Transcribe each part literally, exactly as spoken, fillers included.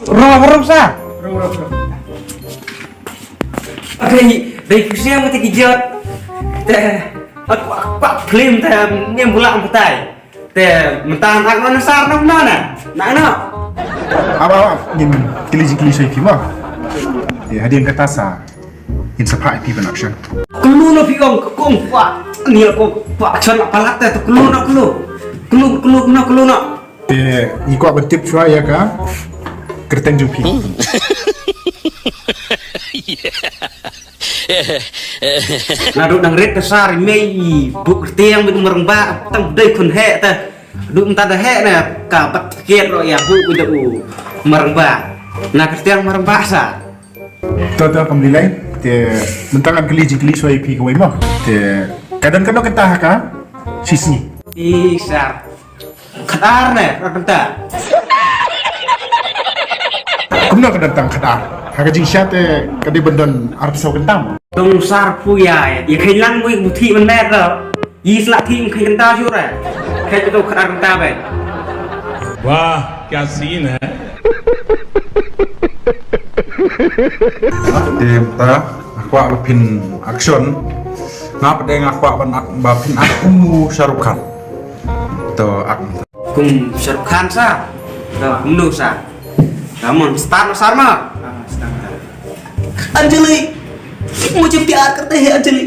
Ro, ro sa. Ro, ro, ro. Dei, dei phi shem te ki jot. Te, ak, ak, ak, film te, ngim bula ang batai. Te, mynta ak no na sar no na. Na no. Aba, aba, ngin kylli jingkylli sha phi mo. Te, hadien kata sa. Ngin sa phah ïa phi ban action. Kyllu no phi ong, kong pa. Ni kong pa, chon la palat te, kyllu no, kyllu. Kyllu, kyllu no, kyllu no. Te ngi kwah ban tip shuwa ïa ka kyrteng jong phi. Naduh nang rit ka sar i mei i buk kyrteng bad u marangbah tang dei khun heh te. Duh mynta da heh na ka bat kiet ro ïa buk bad u marangbah. Na kyrteng marangbah sa. To to kam lei lei. Te mynta ngan kylli jingkylli shuwa ïa phi kawei mo. Te ka don kano kynta ha ka shisngi. I sar. Khatar ne, khatar kynta. Kumno ka don tang khatar. Ha ka jingshisha te ka dei ban don arphew saw kynta mo. Dong sar phu ïa, ïa kheiñ lang mo ïa ka buthie mynmiet ka. Ïa sla thie kheiñ kynta shuh re. Kheiñ to khatar kynta be. Wah, kya scene hai. Te mynta nga kwah ba phin action. Nga pat de nga kwah ban ak, ba phin ak kum u Shah Rukh Khan. To ak. Kum Shah Rukh Khan sa. To, kumno sa. Come on, start na sar ma. Anjali, mujhe pyar karte hain Anjali.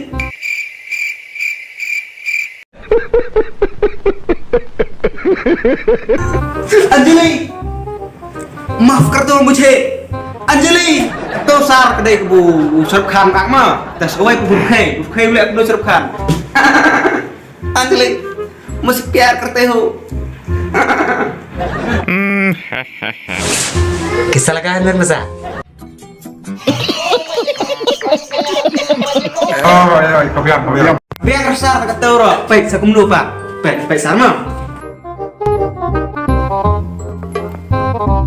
Anjali, maaf kar do mujhe. Anjali, to sar ka dei ka bu Shah Rukh Khan ak ma. Ta sa kawei ka bu khei, bu khei u leh ka bu Shah Rukh Khan. Anjali, mujhe pyar karte ho. Kaisa laga hai mere maza? Oh, oi, oi, ka biang, ka biang. Biang sar ka tau ro, peit sa kumno pa. Peit, peit sar ma.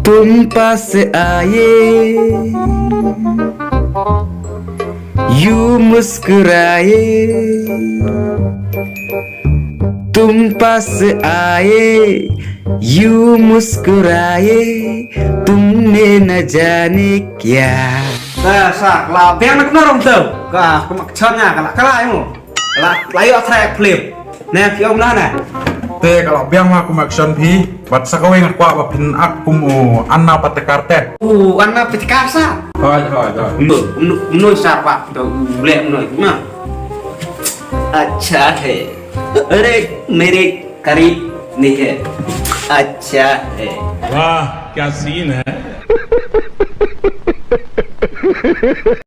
तुम पास आए, यूं मुस्कुराए, तुम पास आए, यूं मुस्कुराए, तुमने न जाने क्या। Te sa ka la biang na kumno rom tu. Ka kum action nga ka la, ka la ïa mo. La, la ïoh track film. Ne phi ong na ne. Te ka la biang ma kum action phi. Bad sa kawei nga kwah ba phin ak kum u Anna Patekar te. U Anna Patekar sa. Hoi, hoi, hoi. Mno, mno, mno sa ba to u le mno ma. अच्छा है। अरे मेरे करीब नहीं है। अच्छा है। वाह, क्या सीन है।